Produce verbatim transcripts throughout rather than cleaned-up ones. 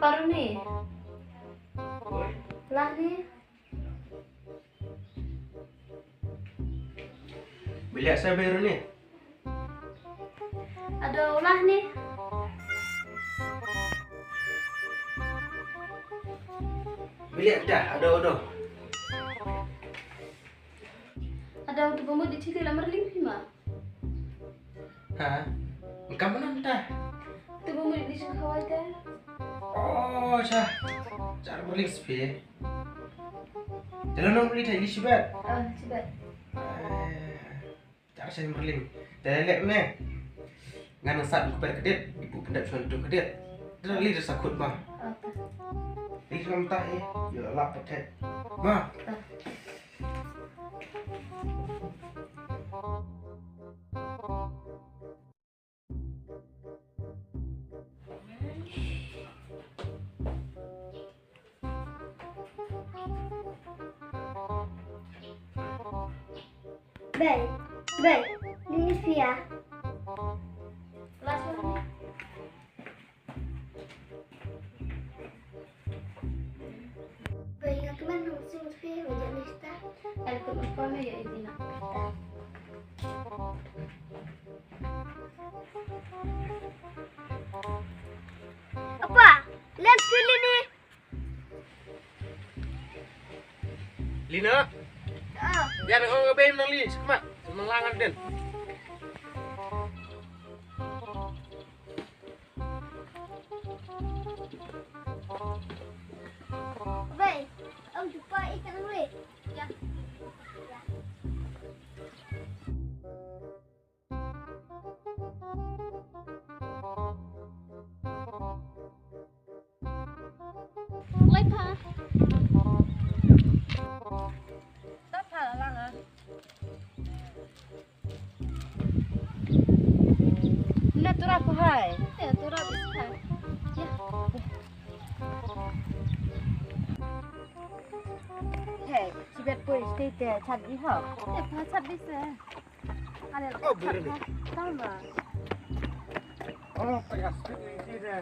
Paruni. Lah ni. Bilik saya baru ni. Aduh, lah ni. Bilik dah, aduh, aduh. Aduh, tu pemut di sini lamar lim sih, Mak. Ha? Engkam mana entah? Tu pemut di sini kawai teh. Oh, sah. Cara berling sepi. Jalan nong beli tadi sibat. Ah, sibat. Eh, cara saya berling. Teh lek ne. Ngan sat per kedit, ibu pendap suan tu kedit. Dah li dah sakut bah. Apa? Li suan tak eh. Ya lah petet. Bah. Ah. Bei, bei, ni sia. Bei, nga kmen nang sum spi, wajah nista. Ai, kut empon ya, ini nak. Apa? Lens pilih ni. Lina. Ah. Yan ong ka bei nang li, sakma. Nang langan den. Bei, ong jumpa ikan nang li. Ya. Ya. Lai pha. Ta pha la nga. Na tura pha hai. Ya, tura pha hai. Ya. Hey, sibet poi stay te chat di ho. Te pha chat di se. Ale. Oh, beri ni. Tama. Oh, payah sibet ni de.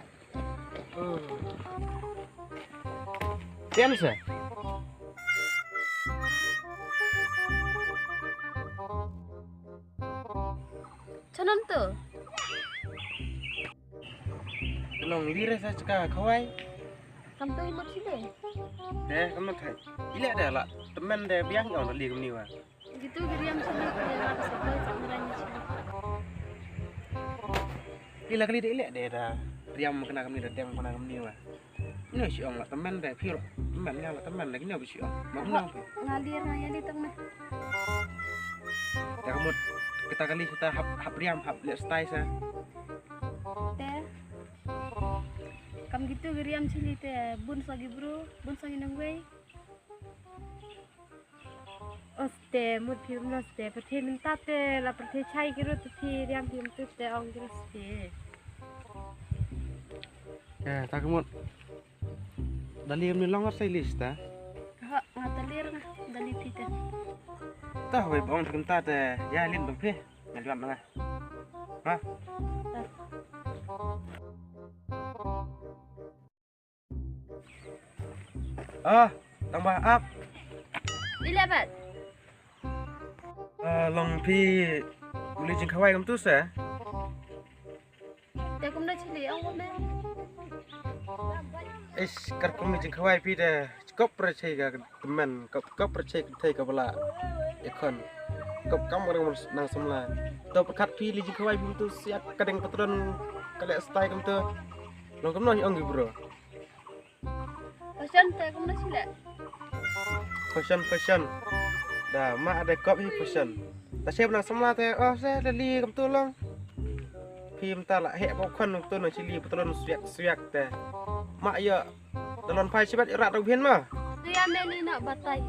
Tian sa. Chanon tu. Nong lire sa chka khawai. Kam tu imut sile. Deh, kam tu thai. Ile deh la. Temen deh biang ong li kam ni wa. Gitu geriam sini, geriam sini, sini. Ila kali dei leh dei da riam kena kami da deng kena kami wa. Ino si ong la temen dei phi la temen nya la temen lagi ino si ong. Mau kenal tu. Ngalir na ya di tengah. Dah kemut kita kali kita hap hap riam hap leh style sa. Te. Kam gitu geriam sini te bun sagi bro, bun sagi nang wei. Oste, mut phi mno ste, pyrthei mynta te, la pyrthei chai kiro te phi riam phi mtu te ong kiro ste. Eh, ta kemut. Dali kemni long ar sai list ta? Ha, nga dali nga, dali phi te. Ta wei bong phi mynta te, ya lin bang phi, ngal yuan nga. Ha? Ta. Ah, tang ba ap. Di leh bat. Ah, long phi uli jingkhawai kumtu se. Te kumno chili ong kumne. Is kar kum jingkhawai phi de kop re chei ga temen kop kop re chei thei ka bala. Ekon kop kam rang nang samla. To pyrkhat phi li jingkhawai phi kumtu siat ka deng patron ka leh style kumtu. Long kumno hi ong gi bro. Fashion te kumno chile. Fashion, fashion. Da ma ada kop hi fashion. Ta sep nang samla te oh se da li kam tu long. Phim ta la heh ko khon tu nang chili patron suyak suyak te. Ma yo da lon phai chibat rat dog phin ma. Tu ya me ni nak batai.